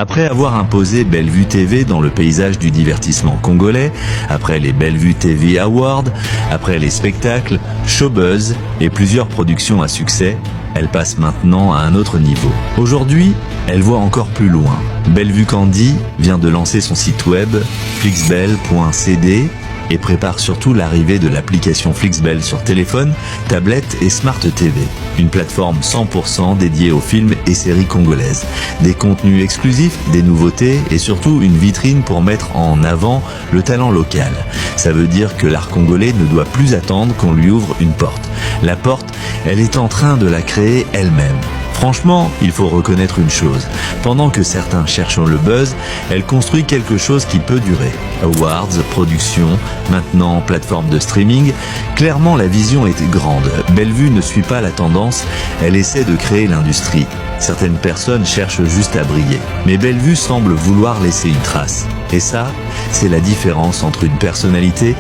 Après avoir imposé Bellevue TV dans le paysage du divertissement congolais, après les Bellevue TV Awards, après les spectacles, Showbuzz et plusieurs productions à succès, elle passe maintenant à un autre niveau. Aujourd'hui, elle voit encore plus loin. Bellevue Candy vient de lancer son site web flixbel.cd et prépare surtout l'arrivée de l'application Flixbel sur téléphone, tablette et Smart TV. Une plateforme 100% dédiée aux films et séries congolaises. Des contenus exclusifs, des nouveautés et surtout une vitrine pour mettre en avant le talent local. Ça veut dire que l'art congolais ne doit plus attendre qu'on lui ouvre une porte. La porte, elle est en train de la créer elle-même. Franchement, il faut reconnaître une chose. Pendant que certains cherchent le buzz, elle construit quelque chose qui peut durer. Awards, production, maintenant plateforme de streaming. Clairement, la vision est grande. Bellevue ne suit pas la tendance, elle essaie de créer l'industrie. Certaines personnes cherchent juste à briller. Mais Bellevue semble vouloir laisser une trace. Et ça, c'est la différence entre une personnalité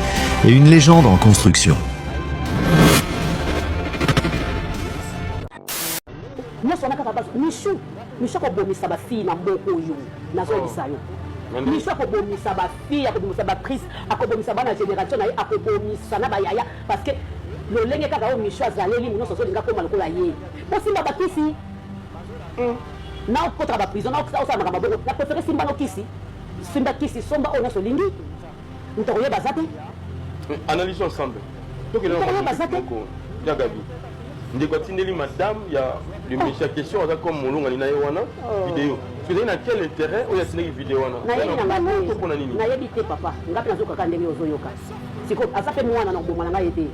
et une légende en construction. Nyonso wana kaka base Michou Michou akobomisa ba fille na mboka oyo nazoyebisa yo Michou akobomisa ba fille akobomisa ba actrice akobomisa bana generation na ye akobomisa na ba yaya parce que lolenge kaka oyo Michou azaleli nyonso azolinga akoma lokola ye bosimba bakisi hmm. na okotaka ba prison na osala makambo bongo na préféré simba no kisi simba kisi somba oyo nyonso olingi moto akoyeba aza te. Analysons ensemble. Tokende na baza te. Ya Gabi. Ndeko atindeli madame ya le oh. monsieur question aza comme molongani na ye wana oh. video. Soki na quel intérêt oyo atindaki video wana? Nayebi na ngai te. Nayebi te papa. Ngai mpe nazokaka ndenge ozoyoka. Siko aza mpe mwana na koboma na ngai ye te.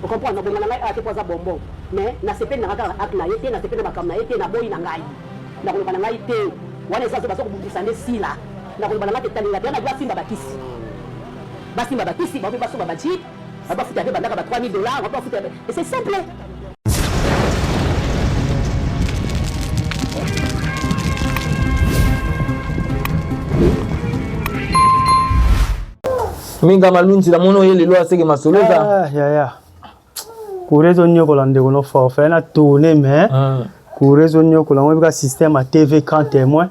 Ocomprendre na koboma na ngai awa te mpo aza bonbon. Mais nasepeli na ngai kaka acte na ye te, nasepeli na makambo na ye te, naboyi na ngai. Nakoloba na ngai te. Wana eza baza kobundisa nde sila. Nakoloba na nga te talinga te wana basimba bakisi basimba bakisi bango mpe basomba ba jeep bafuta mpe bandaka ba 3000 dollars bango bafuta et c'est simple. Minga malunzi na mono ye lelo aseke masolo eza. Ah, yaya. Courrier ezonyokola ndeko no forfait na tourner mais ah. courrier ezonyokola ngo ebika système ya TV grand témoin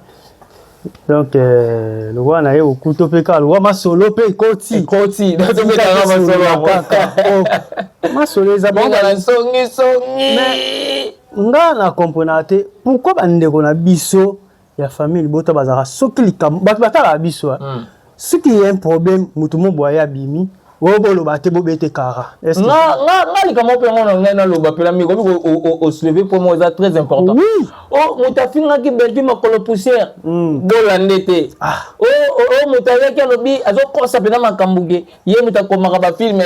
donc euh, lokola na ye okuto mpe kaka lokola masolo mpe ekoti ekoti kaka oh, masolo eza songi songi nga na comprenaka te pourquoi bandeko na biso ya famille libota bazalaka soki likambo bato batalaka biso hmm. soki ya un problème moto mo boye abimi oyo boloba te bobete kara nga likambo mpe yango na ngai naloba mpela mingi obi osleve mpo moko eza très important oui. o oh, moto afingaki bellevue makolo poussière mm. bolande te ah. o oh, oh, moto ayaki alobi azokosa mpena makambo ke ye moto akomaka bafilme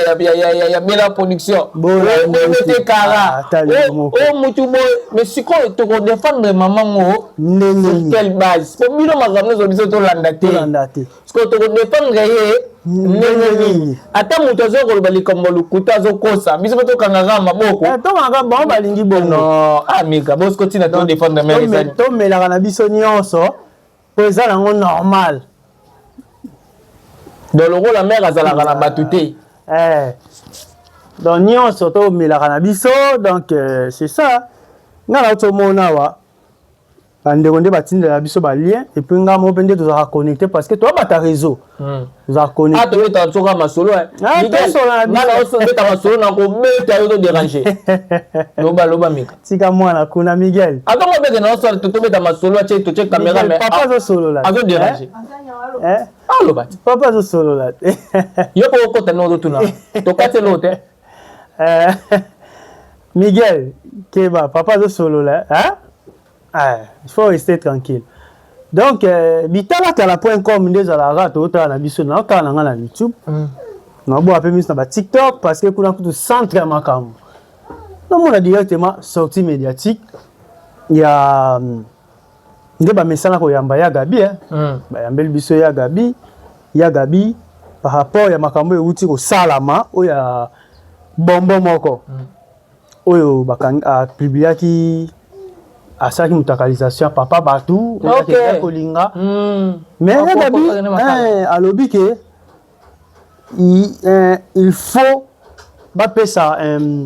ya bela production bobete kara o motu boye mais sikoyo tokodefendre mama ngo sur quelle base po bino makambo nyonso biso tolanda te sikoyo tokodefendre ye ndenge nini ata moto azoya koloba likambo ya lokuta azokosa biso mpe tokangaka maboko eh, tokangaka bango balingi bongo amika ah, bosiko ntina todefendre mere tomelaka na biso nyonso Po eza nango normal. Donc lokola mère azalaka na batu te. Eh. Donc nyonso to melaka na biso donc euh, c'est ça. Nga na omona awa bandeko nde batindela biso ba lien et puis nga moko mpe nde tozalaka connecté parce que toabata réseau hmm. tozalaka connecté ah tobetaka biso kaka masolo eh. ah, nga na obeta masolo na kobeta yo to déranger loba loba mika Tika mwana kuna Miguel. Ata ngo bete na osala tobeta masolo atie totie camera mais papa azo solola. Azo déranger. Eh? Aloba ti. Papa azo solola. Yo ko okota no tuna. Tokati eloko te. Eh, Miguel, keba, papa azo solola, hein? Eh, il faut rester tranquille. Donc, euh, bitalatala.com nde ezalaka totala na biso naotala na ngai na YouTube. Mm. Naboya mpe miso na ba TikTok parce que kuna kutu centre ya makambo. Namona directement sortie médiatique ya nde bamesana koyamba ya Gabi eh. Mm. Bayambeli biso ya Gabi, ya Gabi par rapport ya makambo euti kosalama oyo ya bombo moko mm. oyo apubliaki asalaki mutakalisation ya papa bato okay. kolinga mm. mais ya Gabi eh, alobi ke il, eh, il faut bapesa euh,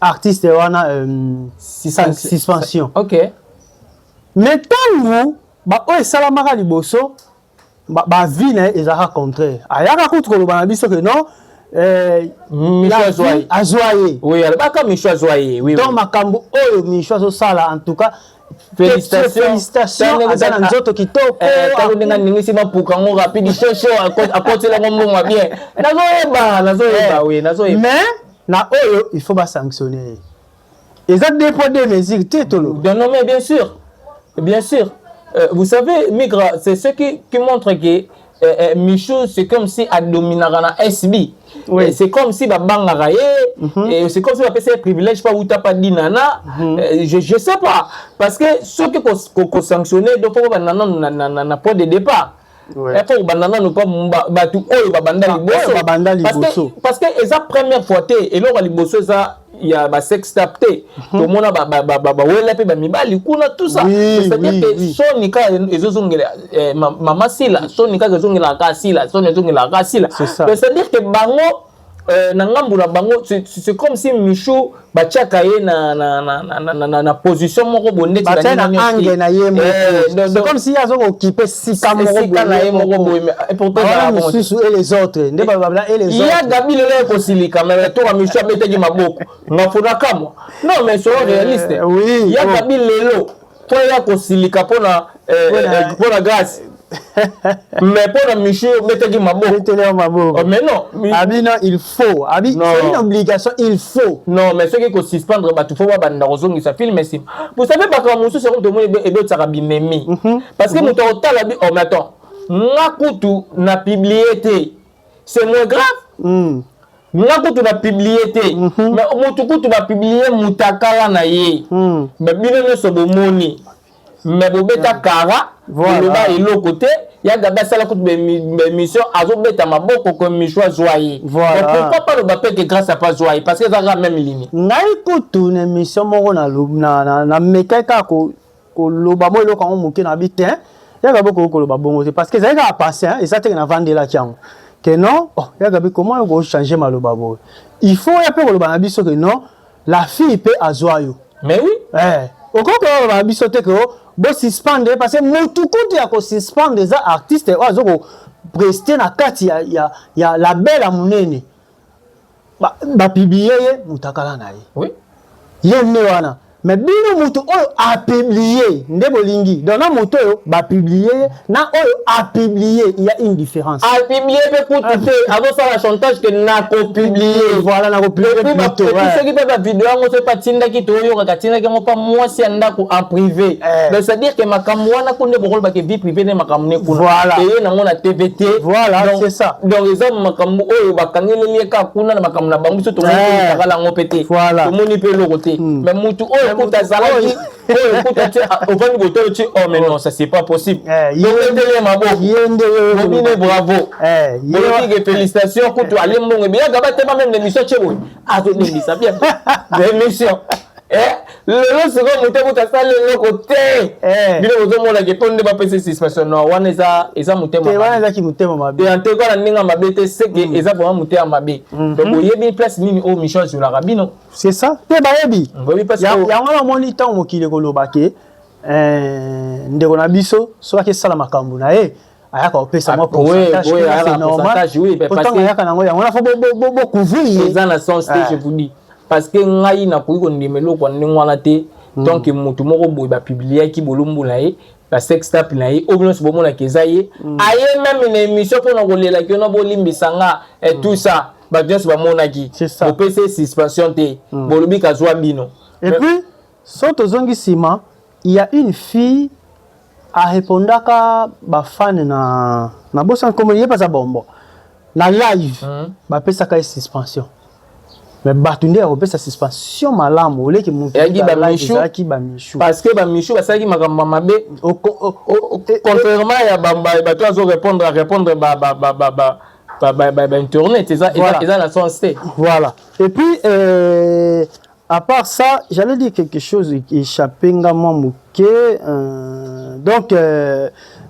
artiste wana euh, suspension ok mais ntango. Baoyo esalamaka liboso, ba vie na ye ezalaka contraire. Ayaka kutu koloba na biso ke non, Micho la azwa vie ye. Azwa ye. Oui, alobaka Micho azwa ye, oui. Donc makambo oyo Micho azosala, en tout cas Félicitations. Félicitations, aza na nzoto kitoko. Ntango ndenge aningisi mapuka yango rapide, shosho akotiela yango mbongo bien. Nazoyeba, nazoyeba, oui, nazoyeba. Mais na oyo, il faut basanctionner ye. Eza deux poids deux mesures te, tolo. Non, non, mais bien sûr, bien sûr. Vous savez, Migra, c'est ce qui montre que Michou, c'est comme si adominaka na SB. Oui. Et c'est comme si babangaka ye, et c'est comme si bapesa ye privilège pa uta pa dinana. Je sais pas. Parce que ceux qui ko sanctionner, donc faut banda nanu na point de départ. Il faut banda nanu pa bato oyo babanda liboso. Oyo babanda liboso. Parce que eza première fois te, eloko ya liboso eza ya ba sex tape te. Tomona bawela mpe bamibali kuna, tout ça. C'est-à-dire que soni kaka ezozongela mama Sila, soni kaka ezongelaka kaka Sila, soni ezongelaka kaka Sila. C'est ça. Donc, c'est-à-dire que bango na ngambu na bango, c'est comme si Michou batiaka ye na position moko boye ndeti Batia na baninga nyonso te. angle na ye moko. Donc, C'est donc, comme si azo kokipe sika moko. Esika na ye moko boye, mais et pourtant wana ezalaka bongo te. Misusu et les autres nde balobala et les Ya autres. Gabi lelo ekosilika, mais toka Micho abetaki maboko, ngafuna kamwa. Non, mais soyons réaliste. Ya Gabi lelo mpo ya kosilika mpona Grâce, mais mpona Micho obetaki maboko. Beteli yo maboko. Oh, mais non. Abi non, il faut, abi Non. c'est une obligation, il faut. Non, mais soki kosuspendre bato, faut babanda kozongisa film nsima. Vous savez, bakambo mosusu yango tomoni ebetisaka binemi, parce que moto akotala bi: oh, mais attends, nga kutu na publie te, c'est moins grave. Nga kutu na publie te, mais motu kutu bapublie mutakala na ye, mais bino nyonso bomoni, mais bobeta kara. Boloba eloko te. Ya Gabi asala kutu baémission, azobeta maboko ko Micho azwa ye. Donc, pourquoi pas loba mpe ke Grâce apa azwa ye? Parce que eza kaka même ligne. Ngai kutu na émission moko namekaki kaka koloba mo eloko yango moke na bi te. Yaka bokoki koloba bongo te, parce que ezali kaka passé, eza teke navandelaki yango ke non, oh, yaka bi comment yo kochange maloba boye? Il faut ya mpe koloba na biso ke non, la fille mpe azwa yo. Mais oui. Eh, okoki koloba na biso te ke o bosuspendre, parce que motu kutu ya kosuspendre eza artiste oyo aza koprester na kati ya label ya monene. Bapublie ye mutakala na ye. Ye nde wana. Mais bino, motu oyo apublie nde bolingi. Donc na motu oyo bapublie ye, na oyo apublie, il y a une différence. Apublie mpe kutu te, azosala chantage ke nakopublie. Voilà, nakopublie plutôt, ouais. Soki mpe bavideo yango, soki batindaki, toyokaka atindaki yango mpa mwasi ya ndako en privé. Donc, c'est à dire que makambo wana ko nde bokolobaka vie privée nde makambo ne kuna. Eye nango na TV te. Voilà, c'est ça. Donc eza makambo oyo bakangeleli ye kaka kuna na makambo na bango. Biso tomoni takala yango mpe te. Tomoni mpe eloko te. Mais mutu oyo kuta azalaki, oyo kuta ti ovandi botolo ti: oh, mais non, ça c'est pas possible. Tobeteli maboko. Ye nde bobine bravo. Ye bolobi ke félicitation kutu ale mbongo ebeyaka batema même na émission tie boye, azolembisa bien l'émission. Lelo sikoyo moto kutu asali eloko te, bino bozomonake mpo nde bapesa suspension. Non, wana eza motema. Te, wana ezaki motema mabe. Te, ante kaka na ndenge ya mabe te, seke eza vraiment motema mabe. Donc boyebi place nini oyo Michel azolaka bino. C'est ça te, bayebi. Boyebi place Yango wana omoni ntango mokili ekoloba ke ndeko na biso soki akesala makambo na ye, ayaka kopesa mwa Ah, oui, pourcentage. oui, Kuna, ayaka c'est na normal. pourcentage, oui, mais Po parce ntango ayaka nango, yango wana faut bocouvrir ye. Eza na sens te. Ah. Je vous dis, parce que ngai nakoki kondima eloko ya ndenge wana te. Tant que motu moko boye bapubliaki bolumbu na ye, basextape na ye, oyo nyonso bomonaka eza ye, aye même na émission mpona kolelaki ono bolimbisa nga et tout ça, bato nyonso bamonaki. C'est ça. Bopesi ye suspension te, bolobi kazwa bino. Et puis so tozongi nsima, il y a une fille arépondaka bafane na bosana kombo ye, mpe aza bombo na live. Bapesaka ye suspension, mais bato nde ya kopesa suspension malamu oleki motu. Eyaki bamichu. Ezalaki bamichu. Parce que bamichu basalaki makambo ya mabe, contrairement ya bato azo répondre à répondre ba internet eza eza na sens te. Voilà. Et puis, à part ça, j'allais dire quelque chose qui échappé nga mwa moke. Donc,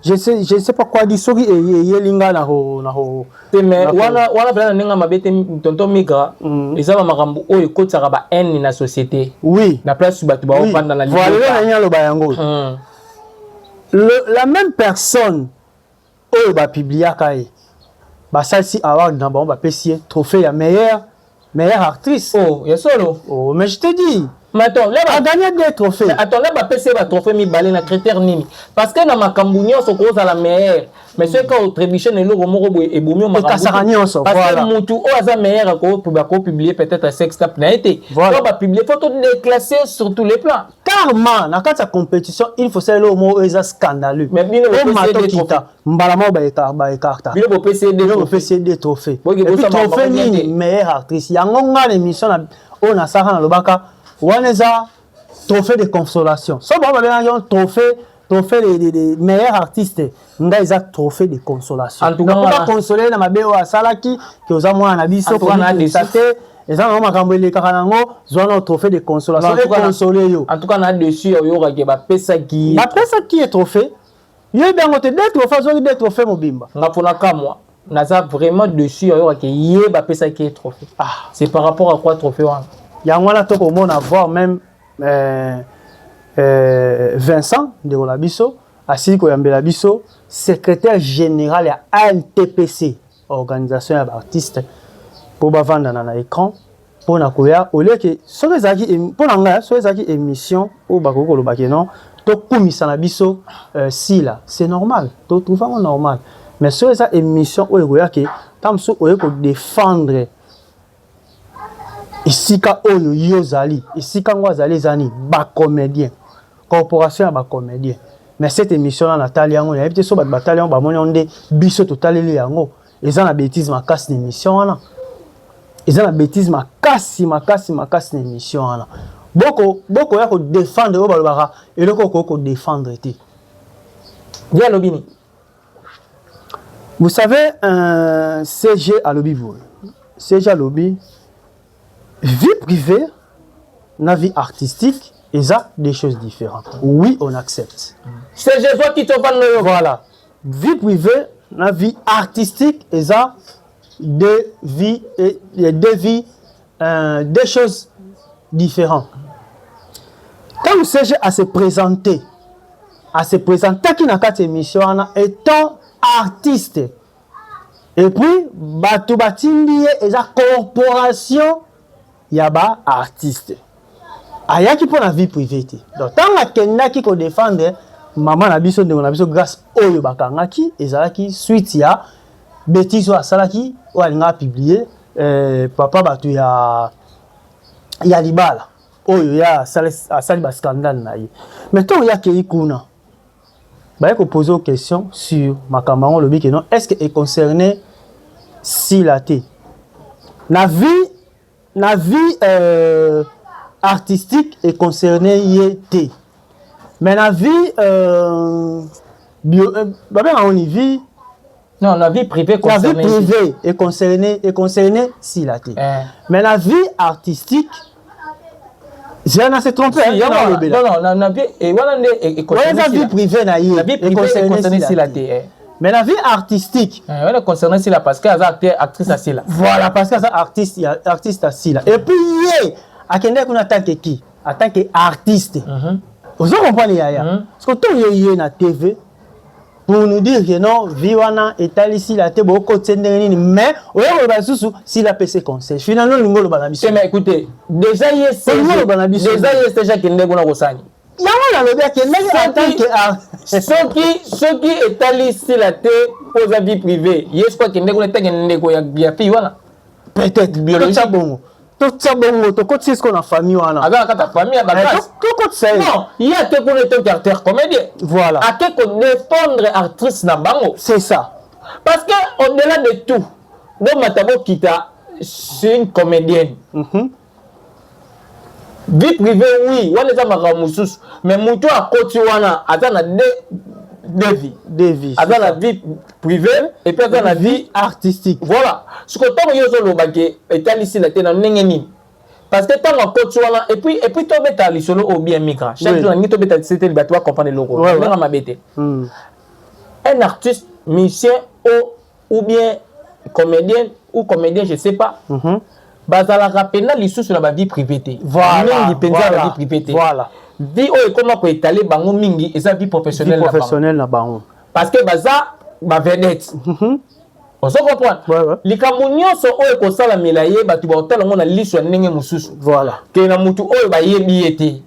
je ne sais pas quoi dire. Soki eyeli nga na ko te, mais wana mpenza na ndenge ya mabe te, tonton Migra. Eza bamakambo oyo ekotisaka ba haine na société. Na place bato baofanda na Voilà, lelo na ngai aloba yango. La même personne oyo bapubliaka ye, basalisi award na bango, bapesi ye trophée ya meilleure actrice. Oh, ya solo? Oh, mais je te dis. Mais attends, là, a gagné deux trophées. Mais attends, là, bapesi ye batrophée mibale na critère nini? Parce que na makambo nyonso, kozala meilleur, mais soki otrébuche na eloko moko boye, ebomi yo makambo. Ekasaka nyonso. Parce que Voilà. mutu oyo aza meilleur akopublier peut-être sextape na ye te. Voilà. To bapublier, faut to déclasser sur tous les plans. Karma na kati ya compétition, il faut sala eloko moko oyo eza scandaleux. Mais bino bopesi ye omata deux okita, mbala moko baécarta. Bino bopesi ye deux Bino trophées. bopesi ye deux trophées. Boki Et puis bosala trophée makambo nini? te. Meilleure actrice. Yango nga na émission na oyo nasalaka, nalobaka wana eza trophée de consolation. So bango babengaki yango trophée de meilleur artiste, ngai eza trophée de consolation. En tout cas, Donc, baconsole na mabe oyo asalaki, ke oza mwana na biso, En tout cas, na komikisa déçu. te, eza nango makambo elekaka nango, zwa na trophée de consolation, Non, en tout cas, econsole yo. En tout cas na dessus oyokaki bapesaki ye. Bapesaki ye trophée, yoyebi yango te, deux trophée, azwaki deux trophée mobimba. Nga mpona kamwa, naza vraiment dessus oyokaki ye bapesaki ye trophée. Ah. C'est par rapport à quoi, trophée wana? Yango wana tokomona, voir même Vincent, ndeko na biso, asili koyambela biso secrétaire général ya ANTPC, organisation ya baartiste, mpo bavandana na écran mpona koya olieke. Soki ezalaki mpo na ngai, soki ezalaki émission oyo bakoki koloba ke non, tokumisa na biso Sila, c'est normal, totrouve yango normal. Mais soki eza émission oyo ekoya ke ntango mosusu oye kodéfendre esika oyo yo ozali, esika yango azali, eza nini, bacomédien, corporation ya bacomédien. Mais cette émission là, natali yango, nayebi te so bato batali yango, bamoni yango nde biso totaleli yango. Eza na bêtise makasi na émission wana, eza na bêtise makasi, makasi, makasi na émission wana. Boko bokoya kodéfendre oyo balobaka eloko okoki kodéfendre te. Ye alobi nini? Vous savez, CG alobi boye, CG alobi vie privée na vie artistique eza des choses différentes. Oui, on accepte. CG, zwaki tovanda oyo. Voilà, vie privée na vie artistique eza deux vies et deux vies, deux choses différentes. Quand CG a se présenté, a se présentaki na kati émission wana étant artiste, et puis bato batindi ye eza corporation ya baartiste, ayaki mpo na vie privée te. Donc ntango akendaki kodéfendre mama na biso, ndeko na biso Grâce oyo bakangaki, ezalaki suite ya bêtise oyo asalaki, oyo alingaka publier papa bato ya libala oyo ya asali bascandale na ye. Mais ntango ye akei kuna, baye kopose o question sur makambo yango, olobi ke non, est ce que econcerné Sila te? Na vie artistique econcerné ye te, mais na vie bio, babenga ngo ni vie Non, la vie privée. La vie privée est concerné Sila te. Eh. Mais la vie artistique, Zéana s'est trompé. Si, non, non, non, na vie et wana nde wana eza vie privée na ye. La vie privée est concernée Sila te. Eh. Mais la vie artistique, Eh, wana concerné Sila parce que aza acteur, actrice à Sila. Voilà, parce que aza artiste, ya artiste à Sila. Et puis ye akendaki kuna en tant que qui? En tant que artiste. Ozo comprendre, yaya? Parce que to ye ye na TV pour nous dire que non, vie wana etali Sila te, bokotie ndenge nini? Mais oyo koloba lisusu Sila apesi conseil, finalement olingi oloba na biso. Mais écoutez, déjà ye Olingi oloba na biso. Déjà ye déjà kende kuna kosani. Yango nalobi, akendaki en tant que Soki etali Sila te mpo eza vie privée, ye soki akende kuna etake ndeko ya fille wana. Peut-être Biologique. totia bongo, totia bongo, tokotisa esiko na famille wana. Aza na kati ya famille ya bagrâce. Tokotisa ye. Non, ye ake kuna etant acteur comédien. Voilà. Ake kodéfendre actrice na bango. C'est ça. Parce que au-delà de tout, bomata bokita, c'est une comédienne. Vie privée, oui, wana eza makambo mosusu, mais motu akoti wana aza na deux vies. Deux vies. Aza na vie privée et puis aza na vie artistique. Voilà. Siko ntango yo ozoloba ke etali Sila te, na ndenge nini? Parce que ntango akoti wana, et puis tobeta lisolo oyo bien micra chaque jour, nalingi tobeta sete, bato bacomprendre eloko ndenge mabe te. Un artiste musicien ou bien comédien ou comédien, je sais pas, bazalaka mpena lisusu na bavie privée te. Voilà. Mingi mpenza na Voilà. vie privée te. Voilà. Vie oyo ekoma ko étaler bango mingi eza vie professionnelle na bango. Professionnelle na bango. Parce que baza ba vedette. Ozo comprendre? Ouais. Likambo nyonso oyo ekosalamela ye, bato bakotala yango na liso ya ndenge mosusu. Voilà. Ke na mutu oyo bayebi ye te.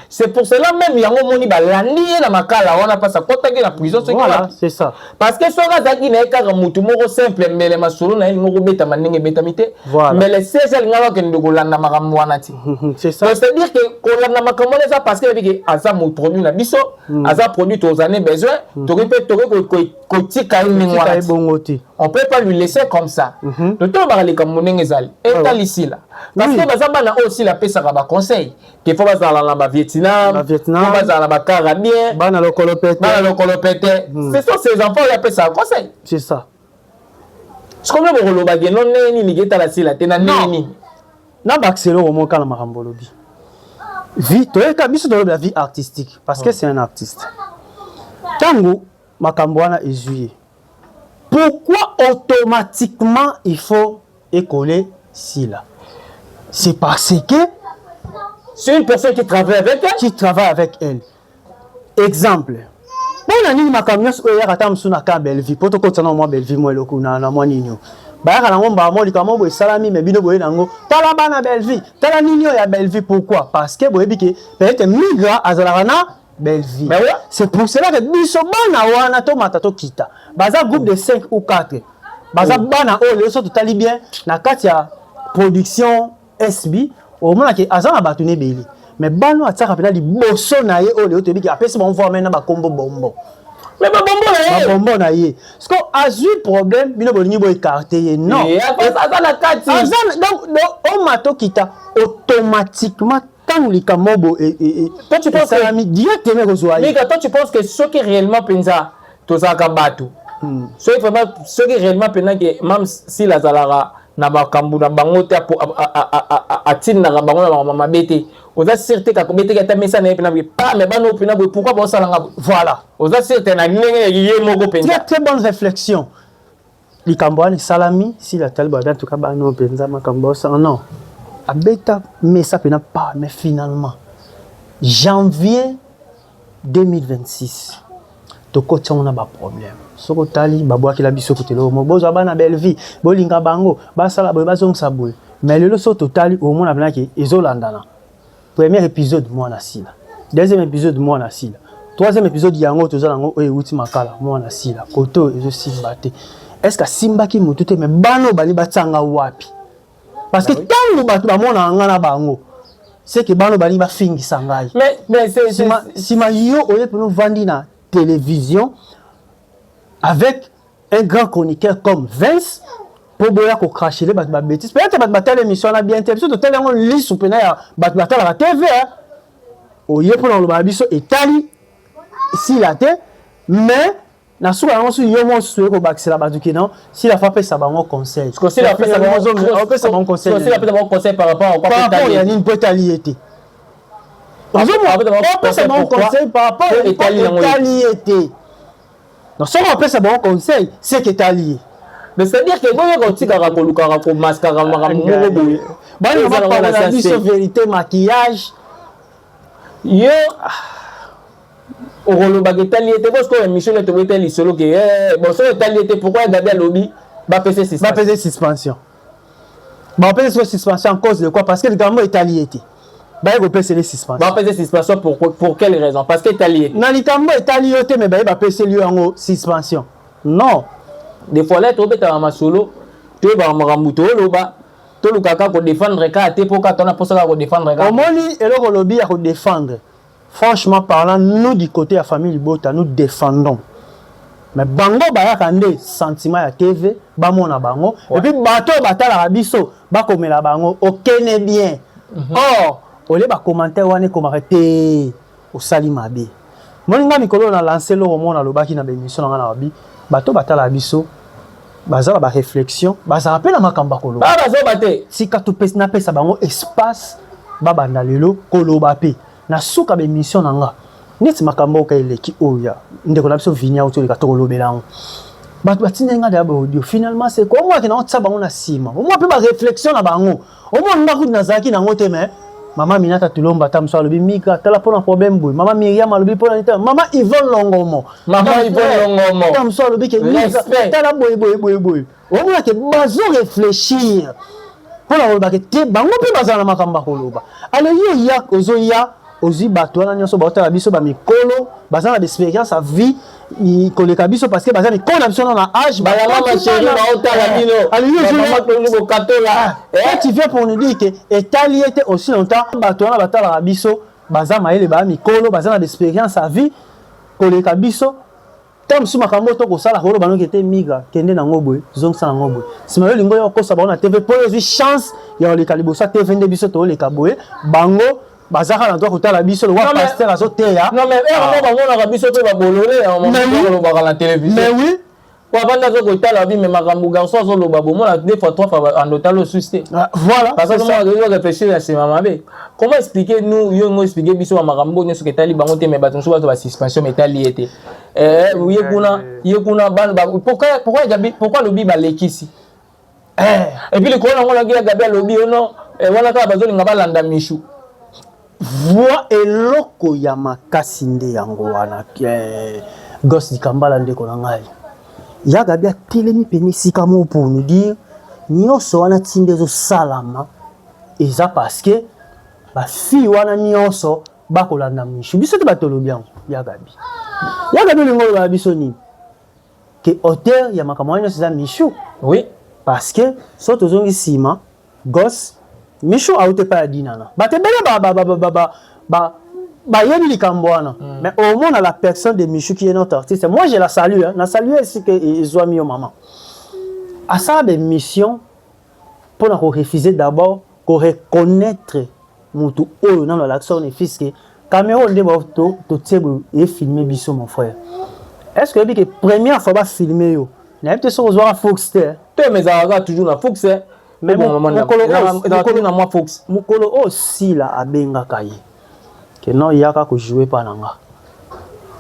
C'est pour cela même yango omoni balandi ye na makala wana mpasi akɔtaki na prison soki Voilà, wapi. c'est ça. Parce que soki azalaki na ye kaka mutu moko simple, mbele masolo na ye elingi kobetama ndenge ebetami te. Voilà. Mbele siège alingaka kokende kolanda makambo wana te. C'est ça. Donc c'est-à-dire que kolanda makambo wana eza parce que yebi ke aza mo produit na biso, aza produit tozali besoin, tokoki mpe tokoki kotika ye ndenge wana te. Bongo te. On peut pas lui laisser comme ça. Donc tolobaka likambo ndenge ezali, etali Sila parce que baza bana oyo Sila apesaka baconseil ke faut bazala na bavietnam, Ba Vietnam. faut bazala na bakara bien, Bana lokolo pete. Bana lokolo pete. Ce sont ces enfants oyo apesaka conseil. C'est ça. Sikomi bokolobaki no ndenge nini ke etala Sila te na ndenge nini? Na bakiselo moko na makambo olobi, vie toyeka biso tolobela vie artistique parce que c'est un artiste. Ntango makambo wana ezwi ye, pourquoi automatiquement il faut écoler Sila? C'est parce que c'est une personne qui travaille avec elle. Qui travaille avec elle. Exemple, mpona nini makambo nyonso oyo eyaka ata mosusu na ka Bellevue, mpo tokotisa na mwa Bellevue, mwa eloko na mwa nini oyo bayaka nango mbala mwa likambo boye esalami, me bino boye nango: tala bana Bellevue, tala nini oyo ya Bellevue. Pourquoi? Parce que boyebi ke peut-être Migra azalaka na Bellevue. Mais ouais. C'est pour cela que biso bana wana tomata tokita, baza groupe de 5 ou 4, baza bana oyo lelo so totali bien na kati ya production SB, omonaki aza na bato nebele, mais bana oyo atiaka mpena liboso na ye, oyo lelo toyebi ke apesi bango voix na bakombo bombo. Mais babombo na ye. Babombo na ye. Parce que azwi problème, bino bolingi boécarte ye, non. Eh, aza na kati. Aza donc omata okita, automatiquement ntango likambo bo Toi, tu penses que- esalami, directement ekozwa ye. Mika, toi, tu penses que soki réellement mpenza tozalaka bato, soki vraiment, soki réellement mpenza ke mam Sila azalaka na makambo na bango te, atindaka bango na makambo mabe te, oza sûr te kaka obeteki ata mesa na ye mpena boye pa me bana oyo mpena boye, pourquoi baosalanga boye? Voilà. Oza sûr te na ndenge ye moko mpenza? Très très bonne réflexion. Likambo wana esalami, Sila tali bada, en tout cas bana oyo mpenza makambo osala, non, abeta mesa mpena pa. Mais finalement, janvier 2026, tokoti yango na baproblème. Soki otali, babwakela biso kutu eloko moko: bozwa bana Bellevue, bolinga bango, basala boye, bazongisa boye. Mais lelo soki totali, omona mpenaki ezolandana: premier épisode, mwana Sila; deuxième épisode, mwana Sila; troisième épisode, yango toza nango oyo ewuti makala, mwana Sila. Kote oyo ezosimba te. Est ce que asimbaki motu te? Mais bana oyo bali batianga wapi? Parce que ntango bato bamonaka nga na bango, c'est que bana oyo balingi bafingisa ngai. Mais c'est Nsima yo oye mpena ovandi na télévision avec un grand chroniqueur comme Vince mpo boya kocracher bato babêtises. Peut-être bato batala émission wana bien te, biso totali yango lisu mpena ya bato batalaka TV. Oye mpona koloba na biso etali Sila te, mais na suka yango so yo mosusu oye kobakisela bato ke non, Sila faut apesa bango conseil. Sila apesa bango Apesa bango conseil. Sila apesa bango conseil par rapport à quoi? Par rapport ya nini? Mpo etali ye te. Opesa bango conseil par rapport etali ye te? Donc soki opesa bango conseil, c'est que etali ye. Mais c'est à dire que boyoka otikaka kolukaka komaskaka makambo moko boye. Bana biso vérité maquillage. Yo okolobaka etali ye te, bo sikoyo émission nete boye etali lisolo ke bon, soki etali ye te, pourquoi ya Gabi alobi bapesa suspension? Bapesa suspension, bapesa siko suspension en cause de quoi? Parce que likambo etali ye te, baye kopesela suspension. Bapesa suspension pour quelle raison? Parce que etali ye. Na likambo etali yo te, mais baye bapeseli yo yango suspension, non. Des fois là tobetaka masolo, toyebaka makambo tooloba, tolukaka kodéfendre kaka te, mpo kaka tona mposa kaka kodéfendre kaka. Omoni eloko olobi ya kodéfendre, franchement parlant, nous, du côté ya famille Libota, nous défendons, mais bango bayaka nde sentiment ya TV, bamona bango et puis bato oyo batalaka biso bakomela bango okene bien. Or olie bacommentaire wana ekomaka te, osali mabe. Moni nga mikolo na lance eloko moko, nalobaki na baémission na nga na babi, bato batalaka biso baza na baréflexion, bazala mpe na makambo ya koloba. Bazoba te. Tika napesa bango espace, babanda lelo koloba mpe na suka baémission na nga. Neti makambo oyo eleki oyo ya ndeko na biso Vinia oti oleka, tokolobela yango. Bato batindeli nga deya baaudio. Finalement, c'est quoi? Omwaki nango tia bango na nsima, omwa mpe baréflexion na bango, omwa nga kutu nazalaki nango te, mais Mama Minata Tulomba ata mosusu alobi Mika tala mpona problème boye. Mama Miriam alobi mpona nini? Mama Yvonne Longomo. Mama Yvonne Longomo. Ata mosusu alobi ke Mika tala boye boye boye boye. Omona ke bazo réfléchir mpona koloba ke te, bango mpe bazala na makambo ya koloba. Alors yo ya ozoya, ozwi bato wana nyonso baotala biso, bamikolo baza na baexpérience ya vie koleka biso, parce que baza mikolo na biso na âge. Bamama chéri baotala bino. Alors bokatola. Toi, tu viens pour nous dire que etali ye te. Aussi longtemps bato wana batalaka biso baza mayele, baya mikolo, baza na baexpérience ya vie koleka biso, ntango mosusu makambo oyo tokosala, koloba noki ete miga kende nango boye, zongisa nango boye, nsima yo olingi oyo okosa bango na TV mpo oyo ozwi chance ya koleka liboso ya TV. Nde biso tooleka boye, bango baza kaka na droit kotala biso lokwa pasteur azoteya. Non, mais heure moko bamonaka biso mpe babolole olobaka na télévision. Mais oui. Po avandi aza kotala bi, mais makambo garçon azoloba, bomona deux fois, trois fois ando otala osusi te. Voilà. Parce que ozo réfléchir na nsima mabe. Comment expliquer nous, yo ngo expliquer biso bamakambo nyonso etali bango te, mais bato mosusu bato basuspension, mais etali ye te? Ye kuna, ye kuna, pourquoi Gabi, pourquoi alobi balekisi? Et puis likolo nango naki ya Gabi alobi ono wana kaka bazolinga balanda Mishu. Voi eloko ya makasi nde yango wana. Gos Dikambala, ndeko na ngai ya Gabi atelemi pene esika moko pour nous dire nyonso wana ntinda ezosalama eza parce que bafille wana nyonso bakolanda Mishu. Biso te bato olobi yango. Ya Gabi, ya Gabi olingi olobaka biso nini? Ke auteur ya makambo wana nyonso eza Mishu? Oui. Parce que so tozongi nsima, Gos, Mishu auti epai ya Dinana. Bato ebele bayebi likambo wana. Mais omona la personne de Mishu qui est notre artiste, moi je la salue, hein. Na salue esika ezwami yo mama, asala baémission mpona korefuser d'abord koreconnaître motu oyo nano alakisa ne fût-ce que caméra nde totie boye efilme biso. Mon frère, est ce que oyebi ke première fois bafilme yo, nayebi te soki ozwaka fox te? Te, mais ezalaka toujours na fox. Mais mokolo na mwa fox. Mokolo oyo Sila abengaka ye ke non, yaka kojouer mpa na nga,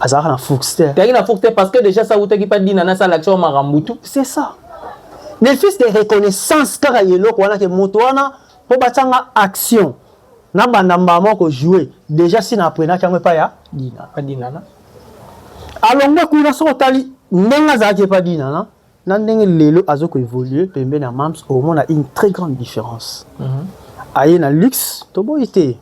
azalaka na fox te. Teyaki na fox te parce que déjà ça utaki pa Dina nasala action makambo tout. C'est ça, ne fût-ce que reconnaissance kaka eloko wana ke moto wana mpo batianga action na banda mbala moko kojouer, déjà si na apprenaki yango epai ya Dina. Pa Dinana. Alongwe kuna, soki otali ndenge azalaki epa Dinana na ndenge lelo azokoévolue pembeni ya Mams, omona une très grande différence. Aye na luxe, toboyi te,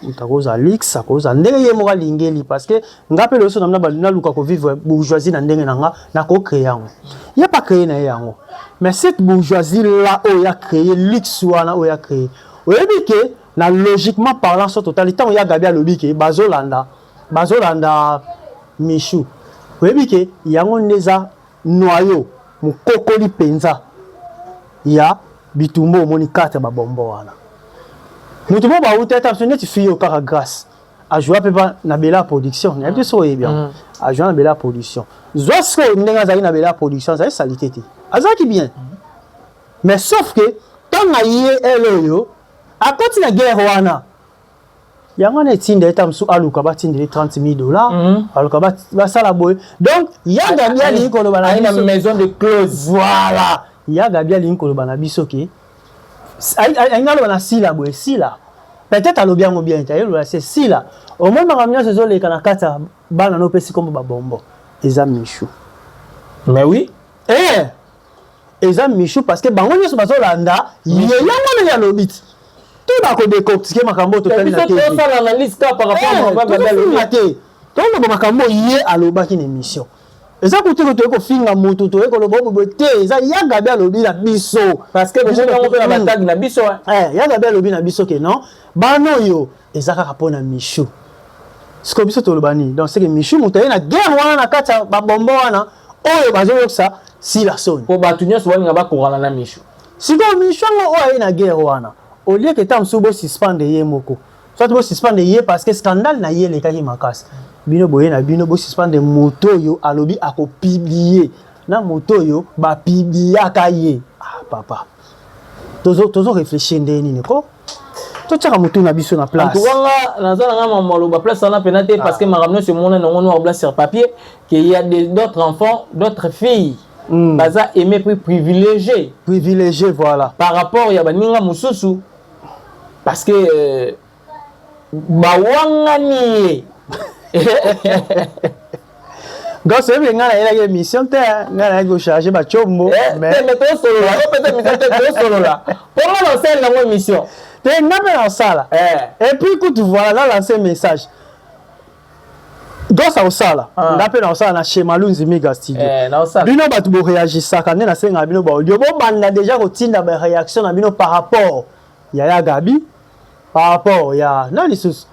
moto akozwa luxe, akozwa ndenge ye moko alingeli, parce que nga mpe loso na naluka kovivre bourgeoisie na ndenge na nga, nakocréer yango, ye pa créer na ye yango. Mais cette bourgeoisie là oyo ya créer luxe wana oyo ya créer, oyebi ke na logiquement parlant, so totali ntango ya Gabi alobi ke bazolanda Michu, oyebi ke yango nde eza noyau mokokoli mpenza ya bitumba. Omoni karte babombo wana, moto moko bauta ata biso neti fille oyo kaka Grâce ajoua mpe na Bela Production, nayebi te soki oyebi yango. Ajoua na Bela Production. Zwa sikoyo ndenge azalaki na Bela Production, azali salité te, azalaki bien, mais sauf que ntango aye ele oyo akoti na guerre wana, yango wana etinda eta mosusu aluka batindeli 30 000 $, aluka basala boye. Donc ya Gabi alingi koloba na biso maison de close. Voilà, ya Gabi alingi koloba na biso ke alingi aloba na Sila boye. Sila peut-être alobi yango bien te, ayeloba se Sila omoi makambo nyonso ezoleka na kati ya bana no opesi kombo babombo eza Michu. Mais oui. Eh, eza Michu, parce que bango nyonso bazolanda ye. Yango ndenge alobi ti to bakodécortiquer makambo oyo totali na TV te, toloba makambo ye alobaki na émission. Eza kutu toye kofinga motu, toye koloba boye te. Eza ya Gabi alobi na biso. Parce que mpe na batag na biso. Ya Gabi alobi na biso ke non, bana oyo eza kaka mpo na Michu. Sikoyo biso toloba nini? Donc c'est que Michu moto aye na guerre wana na kati ya babombo wana oyo bazoyokisa Sila soni. Mpo bato nyonso balinga bakokana na Michu. Sikoyo Michu yango oyo aye na guerre wana, au lieu ke ta mosusu bosuspendre ye moko, soit bosuspendre ye parce que scandale na ye elekaki makasi, bino boye na bino bosuspendre moto oyo alobi akopublier na moto oyo bapubliaka ye. Ah papa, tozo réfléchir ndenge nini ko totiaka motu na biso na place? Nga naza na nga maloba place wana mpena te, parce que makambo nyonso emona nango noir blanc sur papier qu'il y a d'autres enfants, d'autres filles baza aimé puis privilégié. Privilégié, voilà. Par rapport ya baninga mosusu, parce que Bawangani ye. Donc c'est vrai, nga nayelaki émission te, nga nayaki kocharge bacombo. Eh, mais tosolola o pesa émission te, tosolola mpo nga na osala nango émission te, nga mpe nasala. Et puis kutu voilà, na lance message Goss akosala, nga mpe nakosala na chez Malunzi Miga Studio. Bino bato boréagisaka nde nasengaka bino baaudio, bobanda déjà kotinda baréaction na bino par rapport ya ya Gabi, par rapport ya na lisusu,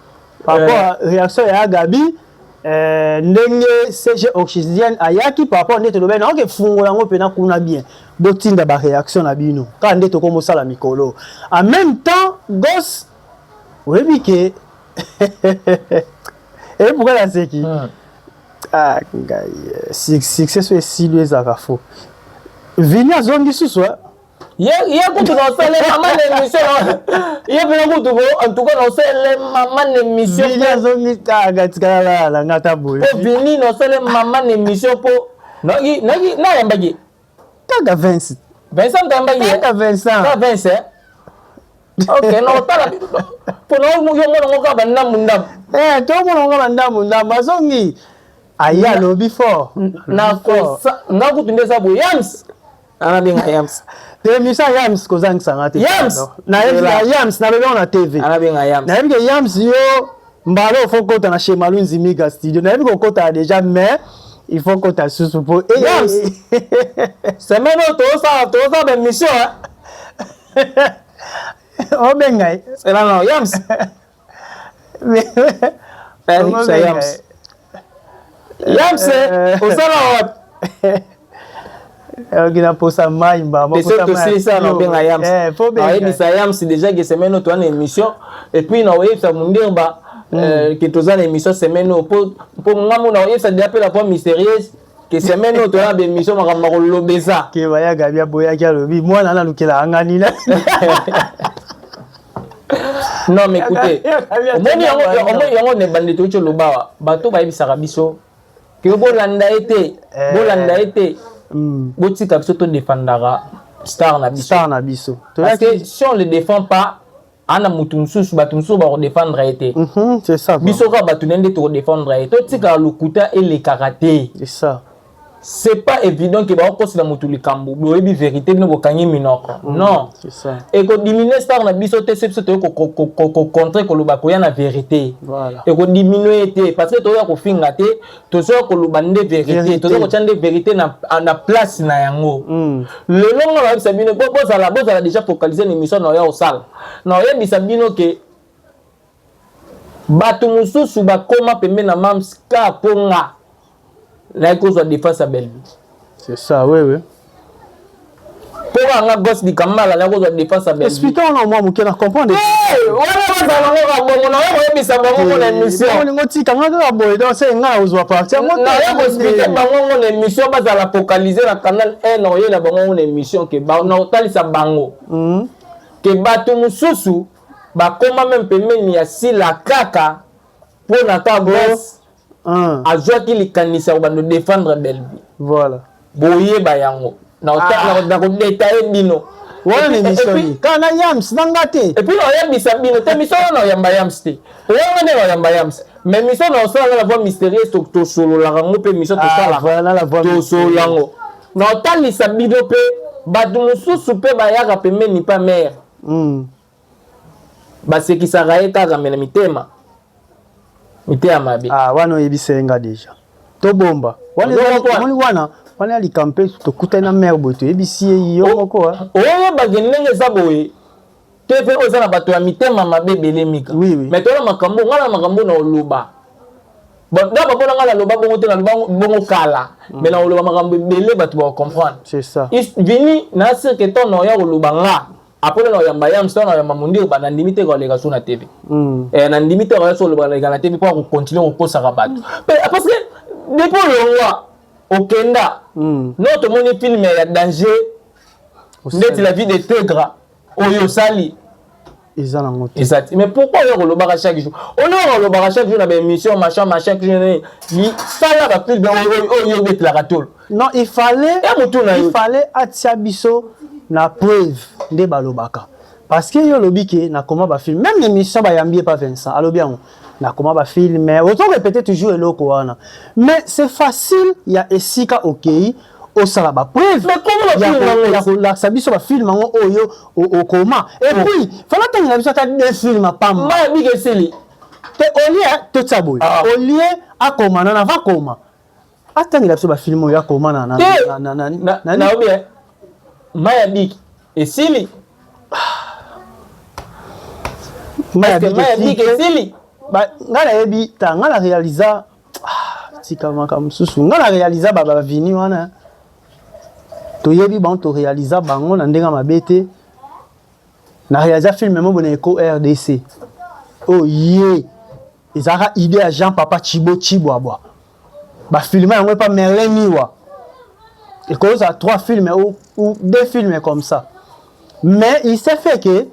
par rapport ya réaction ya ya Gabi, ndenge CG Oxygène ayaki, par rapport nde tolobaki na oke fungola yango mpena kuna bien. Botinda baréaction na bino kaka nde tokomosala mikolo. En même temps, Goss, oyebi ke eyebi pourquoi naseki? Ah, ngai succès so esili, ezalaka fo Vini azongi susu. Ye kutu na osala mama na émission, ye mpena kutu bo, en tout cas na osala mama na émission. Vini azongi kaka, tikala na nga ta boye. Po Vini na osala mama na émission, mpo nayambaki Kaka Vincent. Vincent moto ayambaki ye. Kaka Vincent. Kaka Vincent, ok. Na otala mpo na yo mona ngo kaka bandambu ndambu. Eh, tomona ngo bandambu ndambu, azongi, aye alobi fort. Nga kutu nde eza boye, Yams anabenga Yams. Te, émission ya Yams kozangisanga te. Yams! Nayebi Yams, nalobi yango na TV. Anabenga Yams. Nayebi ke Yams, yo mbala il faut kota na chez Malunzi Miga Studio. Nayebi kokota déjà, mais il faut kota susu po Yams, semaine oyo tozosala baémission. Obenga ye. Selana Yams. Yams, Yams, osala wapi? Oki na posa mai mbama. Tosilisa na obenga Yams, nayebisa Yams déjà ke semaine oyo toza na émission, et puis na oyebisa Mundirba ke toza na émission semaine oyo, mpo ngambo na oyebisa déjà mpe la voix mystérieuse ke semaine oyo toza na baémission, makambo makoloba eza. Ke baya Gabi aboyaki, alobi mwana nalukelaka nga nini? Non mais écoutez, omoni yango na ebandi toki oloba awa, bato bayebisaka biso ke bolanda ye te, bolanda ye te, botika biso todefendaka star na biso. Star na biso. Parce que si on le défend pas, ana mutu mosusu, bato mosusu bakodefendre ye te. C'est ça. Biso kaka bato nde tokodefendre ye, totikaka lokuta elekaka te. C'est ça. C'est pas évident ke bakokosela motu likambo, boyebi vérité, bino bokangi minoko. Non. C'est ça. Ekodiminuer star na biso te so biso toyei kocontrer, koloba, koya na vérité. Voilà. Ekodiminuer te parce que toya kofinga te, tozoya koloba nde vérité, toza kotia nde vérité na place na yango. Lelo nga bayebisa bino, bozala déjà focalisé na émission na oya kosala, na oyebisa bino ke bato mosusu bakóma pembeni na Mams ka mpo nga naye kozwa défense ya Bellevue. C'est ça, oui. Mpo nga Gos Dikambala naye kozwa défense ya Bellevue. Explique wana mwa moke na comprendre. Wana bazala ngo ka bongo, naye koyebisa bango ngo na émission. Olingo tika nga kaka boye, donc se nga na kozwa parti yango. Naye koexpliquer bango ngo na émission, bazala focalisé na canal 1, na oyela bango ngo na émission ke na kotalisa bango ke bato mosusu bakóma même pembeni ya Sila kaka mpo na ka Gos azwaki likanisi ya kobanda défendre Bellevue. Voilà. Boyeba yango na kodétailler bino. Wana na émission nini? Kaka na Yams na nga te. Et puis naoyebisa bino te, émission wana oyamba Yams te, oyanga nde oyamba Yams, mais émission na osala na la voix mystérieuse, tosololaka yango mpe émission tosalaka, tosolola yango, na otalisa bino mpe bato mosusu mpe bayaka pembeni pa mare, basekisaka ye kaka me na mitema miteya mabe. Ah, wana oyebisa ye nga déjà, tobomba wana wana wana ya likambo mpe tokutani na mare boye, toyebisi ye yo moko. Oyebake ndenge eza boye, TV oyo eza na bato ya mitema mabe ebele, Mika. Oui. Mais toyona makambo ngai na makambo na oloba nga bamona ngai naloba bongo te, naloba bongo kala, mais na koloba makambo ebele, bato bakocomprendre. C'est ça. Vini na sirke ntango na oya koloba nga apres na oyamba ya mosala na oyamba Mondire, ba nandimi te koleka so na TV. Nandimi te koya so oleka na TV mpo akocontinuer kokosaka bato, parce que depuis olongwa okenda no, tomoni film ya danger ndeti La vie de Tegra oyo osali. Eza nango te. Eza te. Mais pourquoi oyo kolobaka chaque jour, oyo kolobaka chaque jour na baémission, machin machin, sala bafilm oyo obetelaka tolo? Non, il fallait Ya motu na il fallait atia biso na preuve nde balobaka. Parce que yo olobi ke nakoma ba film, même émission bayambi ye pa Vincent alobi yango, nakoma ba film, ozo répéter toujours eloko wana, mais c'est facile ya esika okei osala ba preuve ya kolakisa biso ba film yango oyo okoma. Et puis fala tangela biso ata deux films pamba te, au lieu totia boye, au lieu akoma nana va koma, atangela biso ba film oyo akoma na na na maya biki esili. Maya biki esili. Nga nayebi ta, nga na réalisa, tika makambo mosusu, nga na réalisa bavini wana, toyebi bango, toréalisa bango na ndenge mabe te. Na réalisa film mo bona Eco RDC oyo ye ezalaka idée ya Jean Papa Chibo Chibwabwa, bafilme yango epa Merlin Miwa, ekozala trois films ou deux films comme ça. Mais il s'est fait que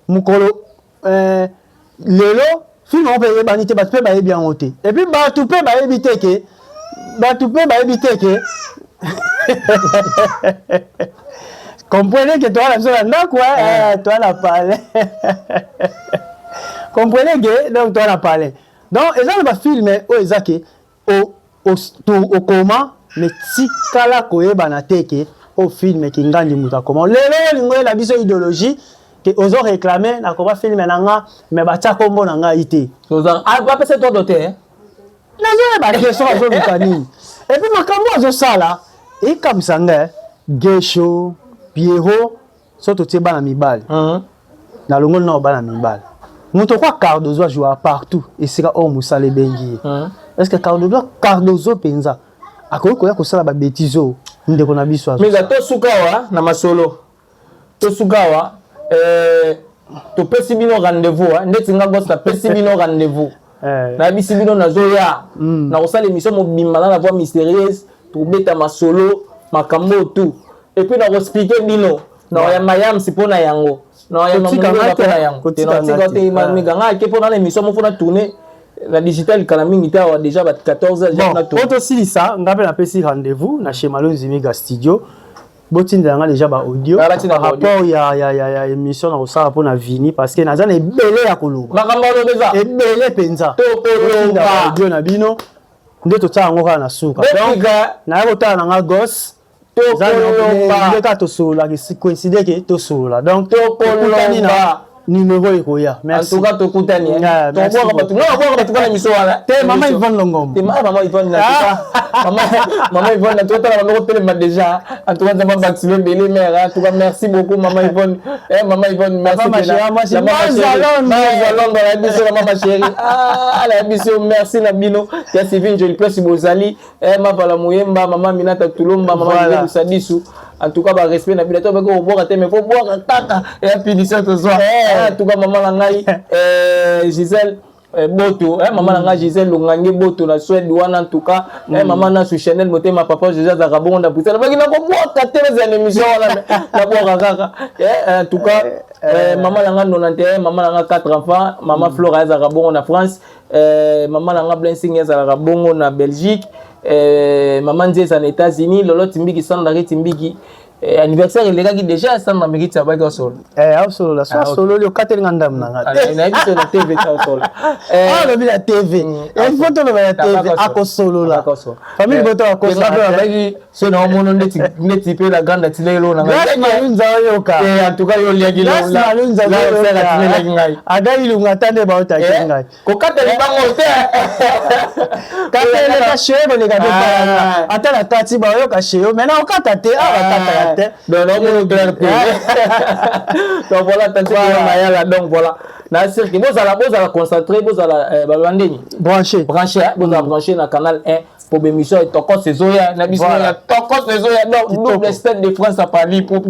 mokolo lelo film yango mpe eyebani te, bato mpe bayebi yango te. Et puis bato mpe bayebi te ke, bato mpe bayebi te ke, comprenez que toza na biso na ndako, toza na palais, comprenez que donc toza na palais. Donc eza na bafilm oyo eza ke okoma, mais tikala koyebana te ke oyo film kingandi moto akoma. Lelo olingo oyela biso idéologie ke ozo réclame nakoma film na nga, mais batia kombo na ngai te. Bapesa todo te. Nazoyeba te soki azoluka nini. Et puis makambo azosala ekamwisa ngai. Gesho, Pierrot, so totie bana mibali, nalongoli nao bana mibali, moto kwa Cardozo ajoua partout esika oyo mosala ebengi ye. Est ce que Cardozo, Cardozo mpenza akoki koya kosala babêtises oyo ndeko na biso? Minga tosuka awa na masolo, tosuka awa. Topesi bino rendez-vous ndeti nga gosi napesi bino rendez-vous, nayebisi bino nazoya na kosala émission mobimba na la voix mystérieuse, tobeta masolo makambo oyo tout, et puis nakoexpliquer bino, nakoyamba yamsi mpo na yango, nakoyamba mpo na yango te, nakotika te miganga ake mpo na émission moko na tourner na digital kala mingi te awa, déjà ba 14 heures. Bon, po tosilisa, nga mpe napesi rendez-vous na chez Malonzi Miga Studio, botindela nga déjà ba audio par rapport ya émission na kosala mpo na vini, parce que naza na ebele ya koloba. Makambo aloba eza ebele mpenza. Tokoloba. Audio na bino nde totala yango kaka na suka. Donc naya kotala na nga gos nde kaka tosololaka, coïncide ke tosolola. Donc tokutani na numéro ekoya. Merci. En tout cas tokutani. Tobwaka bato, nga nabwaka bato kana émission wana. Te, mama Yvonne Longombo. Te, mama Yvonne, na tout cas mama Yvonne, na totala bango telema déjà. En tout cas nzambe abakisilo ebele mère. En tout cas merci beaucoup, mama Yvonne. Eh, mama Yvonne, merci. Mama chérie, moi c'est Mazalongo na biso na mama chérie. Ah, na biso, merci na bino ya Sylvie Njoli place bozali, eh, Mavala Muyemba, mama Minata Tulomba, mama voilà. Sadisu, en tout cas ba respect na bino. To bako kobwaka te, mais faut bwaka kaka ya punition tozwa. En tout cas mama na ngai Gisèle Boto, mama na ngai Gisèle Longange Boto na Suède wana, en tout cas mama na su Chanel Motema, papa José azalaka bongo na Bruxelles, baki nakobwaka te, nazala na émission wana, nabwaka kaka. En tout cas mama na ngai 91, mama na ngai 4 enfants, mama Flora azalaka bongo na France, mama na ngai Blessing azalaka bongo na Belgique, mama Nzeza na États-Unis, Lolo Timbiki, Sandra Timbiki, anniversaire elekaki déjà, Sandra Mérite abaki osolo. Osolola so asololi, okateli nga ndambo na nga. Nayebi so na TV ta osolo. Alobi na TV, il faut toloba na TV, akosolola. Famille boto. Akosabaki so na omono ndeti ndeti mpe la grande atila elo na ngai Malunza oyoka. En tout cas yo oliaki. Malunza ngai. Aga ilunga ata nde baotaki ngai. Kokata libango te. Kata eleka sheo, koleka te, ata na kati baoyoka sheo, mais na okata te, awa bakataka te. Donc naomona clair te. Donc voilà, tanti mayala, donc voilà, na sûr que bozala concentré, bozala baloba ndeni. Branché. Branché, bozala branché na canal 1 po bémission tokos ezoya na biso ya tokos ezoya. Donc double Stade de France à Paris pour